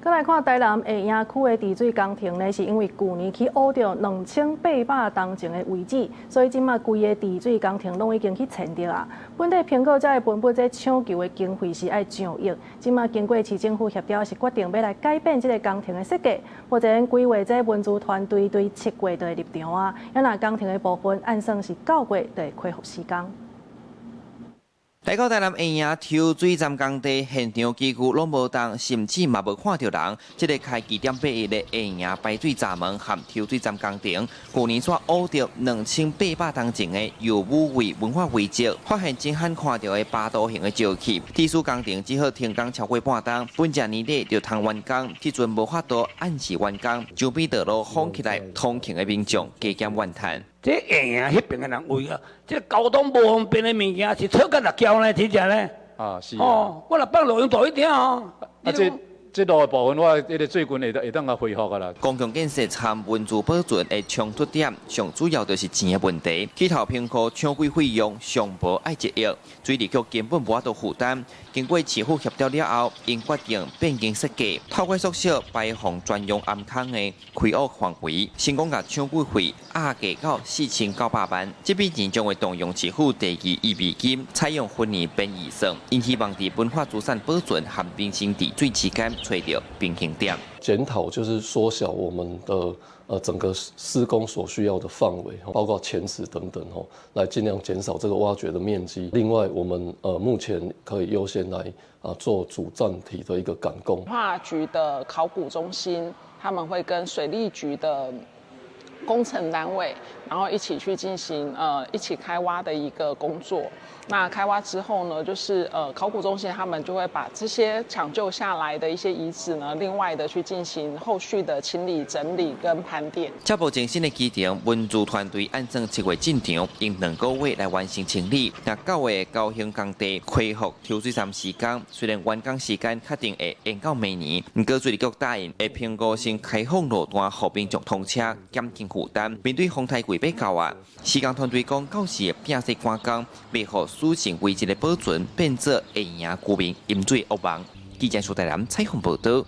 閣來看台南下營區的治水工程呢，是因為舊年去挖著2800冬前的遺址，所以這馬規个治水工程攏已經去遷著啊。本底評估這个文物這搶救的經費是愛上億，這馬經過市政府協調，是決定欲來改變這个工程的設計。目前規劃這文資團隊對7月就會入場啊，啊若工程的部分按算是9月就會恢復施工。來到台南下營抽水站工地，現場幾乎攏無動，甚至嘛無看著人。這个開機點八一的下營排水閘門和抽水站工程，舊年煞挖著2800冬前的右武衛文化遺跡，發現真罕看著的巴刀形的石器。治水工程只好停工超過半冬，本這年底就通完工，這陣無法度按時完工，周邊道路封起來，通行的民眾加減怨嘆。這下營彼邊的人為啊，這交通無方便的物件是錯甲六橋呢，真正呢。啊，是。哦，我若放路用大一點哦。啊，這路的部分，我彼个最近會當共恢復啊啦。公共建設參文資保存的衝突點，上主要就是錢的問題。起頭評估搶救費用上無愛1億，水利局根本無法度負擔。經過市府協調了後，𪜶決定變更設計，透過縮小排放專用頷孔的開挖範圍，成功共搶救費壓低到4900萬。這筆錢將會動用市府第二預備金，採用分年編預算，𪜶希望佇文化資產保存和民生治水之間揣著平衡點。檢討就是縮小我們的整個施工所需要的範圍，包括前池等等吼，來盡量減少這個挖掘的面積。另外，我們目前可以優先來做主站體的一個趕工。文化局的考古中心，他們會跟水利局的工程單位，然後一起去進行一起開挖的一個工作。那開挖之後呢，就是考古中心他們就會把這些搶救下來的一些遺址呢，另外的去進行後續的清理、整理跟盤點。這部全新的機場文資團隊按算7月進場，用2個月來完成清理。若9月高興工地恢復抽水站施工，雖然完工時間確定會延到明年，毋過水利局答應會評估先開放路段，予民眾通車，減輕負擔。面對風颱季欲到啊，施工團隊講到時會拼勢趕工，袂予史前遺跡的保存變做下營居民飲水惡夢。記者蘇大南採訪報導。